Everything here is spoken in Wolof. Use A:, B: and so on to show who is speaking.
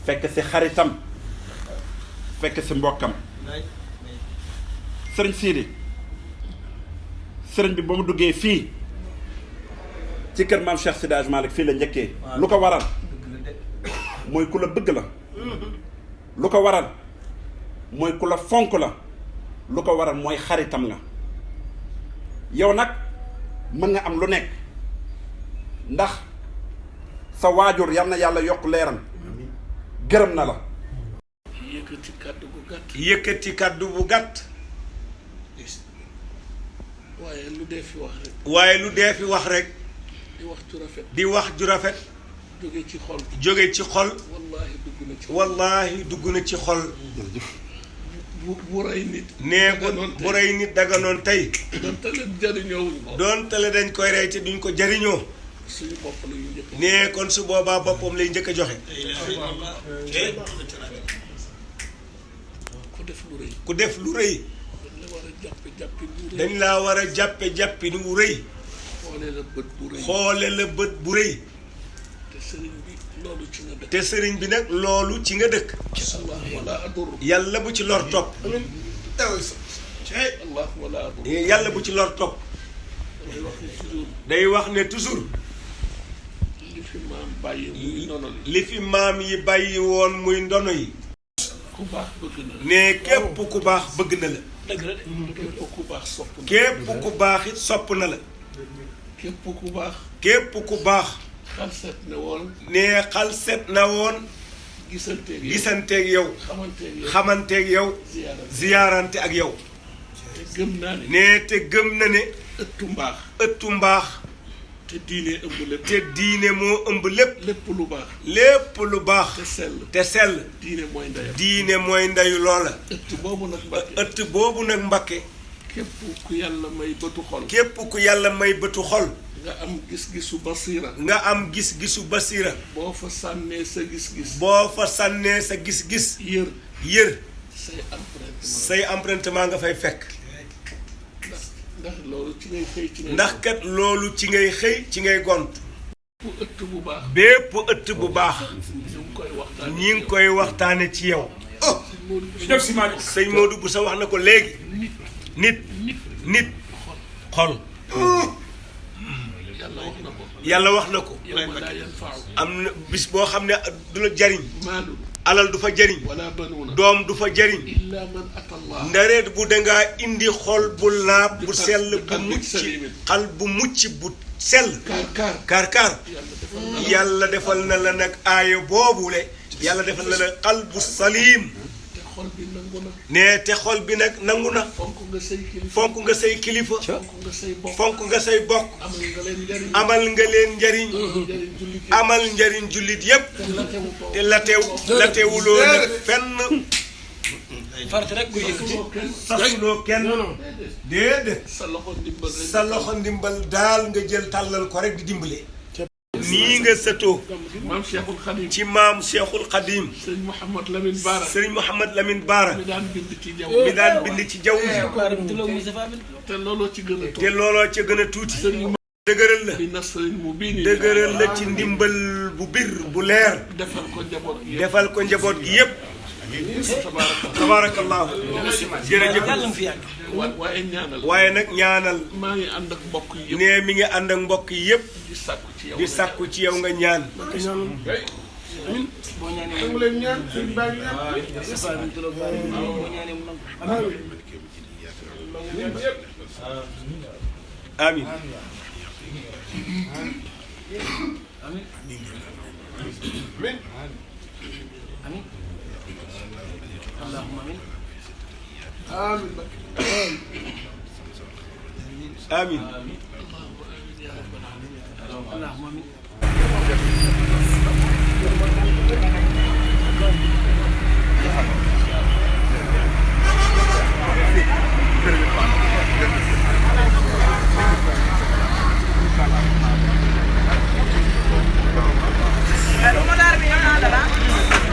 A: fekk si xaritam fekk si mbokkam sëriñ Sidi sëriñ bi ba mu duggee fii ci kër maam Cheikh Seydi Hadji Malick fii la njëkkee lu ko waral mooy ku la bëgg la lu ko waral mooy ku la fonk la lu ko waral mooy xaritam nga yow nag mën nga am lu nekk ndax sa waajur yal na yàlla yokk leeram gërëm na la
B: yëkkati kàddu bu gàtt
C: yëkkati kàddu bu gàtt
B: waaye lu dee fi wax rek
C: waaye lu dee fi wax rek
B: di wax ju rafet
C: di wax ju rafet
B: jóge ci xol
C: jóge ci xol
B: wallaahi dugg na ci
C: wallaahi dugg na ci xol
B: bu rey nit
C: nee bu rey nit daganoon tey
B: donte leen jariñoowuñ ko
C: doonte le dañ koy rey te duñ ko jariñoo
B: suñu bopp la ñu njëkk
C: nee kon su boobaa boppam lay njëkk a joxe
B: ku def lu rëy
C: ku def lu rëy
B: dañ la war a jàppe jàppe lu rëy
C: dañ laa war a jàppe jàppi nu rëy
B: xoolee la bët bu rëy
C: xoole la bët bu rëy
B: te sëriñ bi loolu ci nga dëkk
C: te sëriñ bi nag loolu ci nga dëkk
B: allah wala adur
C: yàlla bu ci lor topp
B: allah wala adur
C: yàlla bu ci lor topp
B: damay wax ni toujours
C: day wax ne toujours
B: li fi maam bàyyi muy nono li
C: li fi maam yi bàyyi woon muy ndono yi
B: ku baax bëgg na la
C: ne képp ku baax bëgg na la
B: dëgg la de képp ku baax sopp na
C: képp ku baax it sopp na la
B: képp ku baax
C: képp ku baax
B: xal seet ne woon
C: ne xal set na woon
B: gisanteeg yow
C: gisanteeg yow
B: xamanteeg yow
C: xamanteeg yow
B: ziyaara
C: ziyaarante ak yow
B: te gëm naa ne
C: ne te gëm na ne
B: ëttu mbaax
C: ëttu mbaax
B: te diine ëmb lépp
C: te diine moo ëmb lépp
B: lépp lu baax
C: lépp lu baax
B: te sell
C: te sell
B: diine mooy ndeyam
C: diine mooy ndeyu loola
B: ëtt boobu nag Mbàkke
C: ëtt boobu nag Mbàkke
B: képp ku yàlla may bëtu xol
C: képp ku yàlla may bëtu xol
B: nga am gis-gisu basiira
C: nga am gis-gisu basira
B: boo fa sànnee sa gis-gis
C: boo fa sànnee sa gis-gis
B: yër
C: yër
B: say empreinte
C: say empruntement nga fay fekk
B: ndax loolu ci ngay xëy ci ngay
C: ndax kat loolu ci ngay xëy ci ngay gont
B: bu ëtt bu baax
C: bépp ëtt bu baax
B: ñu ngi koy waxtaan
C: ñi ngi koy waxtaane ci yow
A: def si Malick
C: sëñ Modou bu sa wax na ko léegi nit xol
B: yàlla wax na ko
C: yàlla wax na ko
B: yow ma laa yan faaw
C: am na bis boo xam ne du la jariñ
B: maalun
C: alal du fa jariñ
B: wala banuuna
C: doom du fa jariñ
B: illa man ata allah
C: ndareet bu dangaa indi xol bu laab bu sell bu
B: qalbin
C: mucc
B: salimin.
C: xal bu mucc bu sell
B: kaar
C: kaar
B: yàlla defal na la
C: yàlla defal na la nag aaya boobule yàlla defal na la xal bu saliim
B: te xol bi nangu na
C: ne te xol bi nag nangu na
B: fonk nga say kilifa
C: fonk nga say kilifa
B: fonk nga say bokk
C: fonk nga say bokk
B: amal nga leen njariñ
C: amal nga leen njariñ
B: njariñ jullit yi
C: amal njariñ jullit yépp
B: te la tewu ko
C: te la teewuloo nag fenn
D: farata rek kuy yëkkati
C: sasuloo kenn déedéet
B: sa loxo ndimbal rek
C: sa loxo ndimbal daal nga jël tàllal ko rek di dimbale nii nga sëtoo
B: maam Cheikhul Khadim
C: ci maam Cheikhul Khadim
B: sëñ Mouhamad Lamine Bara
C: Serigne Mouhamad Lamine Bara
B: mi daan bind ci jaww
C: mi daan bind ci jaww ji
B: te looloo ci gën a
C: te looloo ca gën a tuuti
B: sëriñ
C: dëgëral la
B: bi nasrin mu bii nii
C: dëgëral la ci ndimbal bu bir bu leer
B: defal ko njaboot gi yëpp
C: defal ko njaboot gi yépp tabaarakallaahu jërëjëf
B: waaye ñaanal
C: waaye nag ñaanal
B: maa ngi ànd ak mbokk yi yëpp
C: ne mi ngi ànd ak mbokk yi yépp
B: di sàkku ci yow
C: di sàkku ci yow nga ñaan amin amin